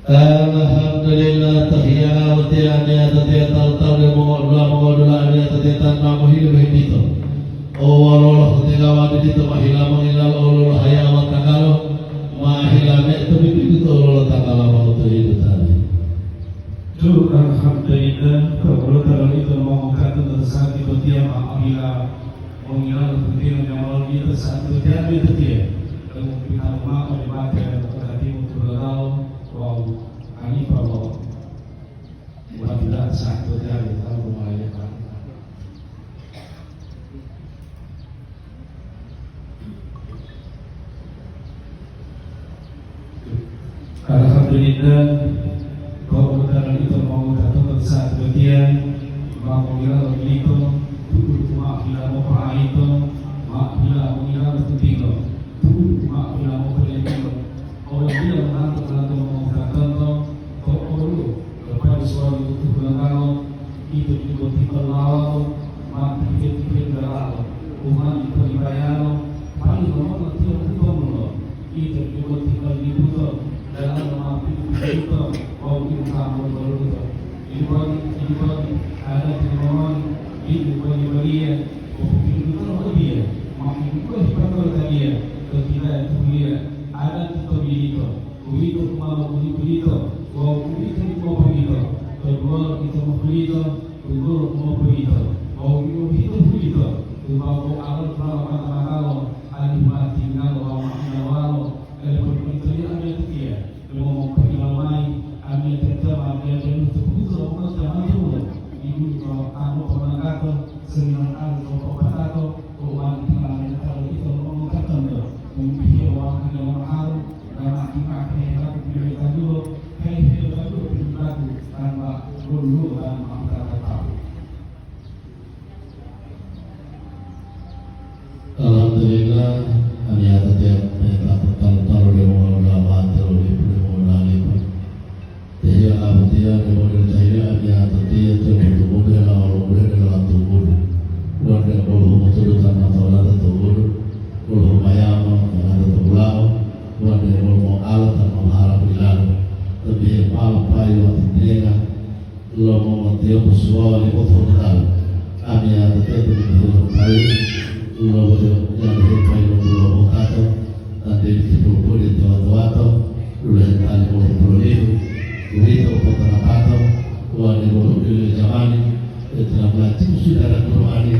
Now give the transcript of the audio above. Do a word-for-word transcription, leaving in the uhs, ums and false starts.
Alhamdulillah, tahiyana watiya amiyatotiya talu-talu de mongodula-mongodula amiyatotiya tan ma mohilu-hilu dito. O wololo hutilawa dito mahila mongilalo ololo haya wa tagalo, mahila me to bibitu to ololo tagalo ma to hidu tani. Tu alhamdulillah, to ololo tagalo ito mongokatu to sati kotiya ma ohila Mongilalo tutino jama'ah ito saat itu tiap itu dia. Lalu kita rumah oleh mati ada katimu turagao wau hanipa wau. Buat tidak saat itu dia tahu rumah ya Pak. Alhamdulillah, bahwa utara ito mau datang saat bagian, mau mengira lito, tutu ma'o hila mopa'a ito, ma'o hila mengira tutino, tutu ma'o hila mopa'a ito. Oleh dia menantu-menantu mau datang to, to olu, lepai suami tutu langkalo, Ito dipo tipa lawalo, ma tipe-tipe dalalo, umani polibayalo, paling lomoto tiyo butomulo. Ito dipo tipa liputo, dalalo ma pitu-pitu, wawu ito ta mololo-loloto. Ilibodi, ilibodi, adati limongoli, didu boli-boliya, popopilutulo odiya, ma ilutulo hipatolo tadiya, to hidaya tuhuliya, adati to bilito. Uwito u ma mopulipu lito wawu uwito u mopoyito, to duwolo ito mopoyito, to duwolo u mopoyito wawu uwito pulito, to babu'alo tuwalo mata-matalo, alihu ma tingalo wawu ma ilawalo, alihu ma ito amiyatiya, debo mopohilawo mayi amiyatiya ma amiyatiya to buto lo mota matulo, ibu to amo pomangato, seminan alo to popatato, to umani tanah ito lo mongkatondo, umpiyo wawu hanya ma'aru, Alhamdulillah, amiyatotiya talu-talu de mongoda'a mate lo lipu de mongoda'a lipu. Tehiya abotiya de modelo cahiya amiyatotiya tiyo butu-butu helawa lo buhe de lewat tunggudu. Wande bolo humotudu tan matolata tunggudu, bolo humayama tanata tungulao, wande bolo mo'alo tan moharap ilalo. Tebiye pala payi watitinga, lo mongotiyo posuwawa li potohutalu. Amiyatotiya to bibihe lo payi, lo botiya yalihe payi lo bulo motato, tanti pitipulu podi tuwa-tuwato, dulahe tali polo pulolihu, uwito u potarapato, wani woluwo dile jamani, etinamulati usudara Qur'ani,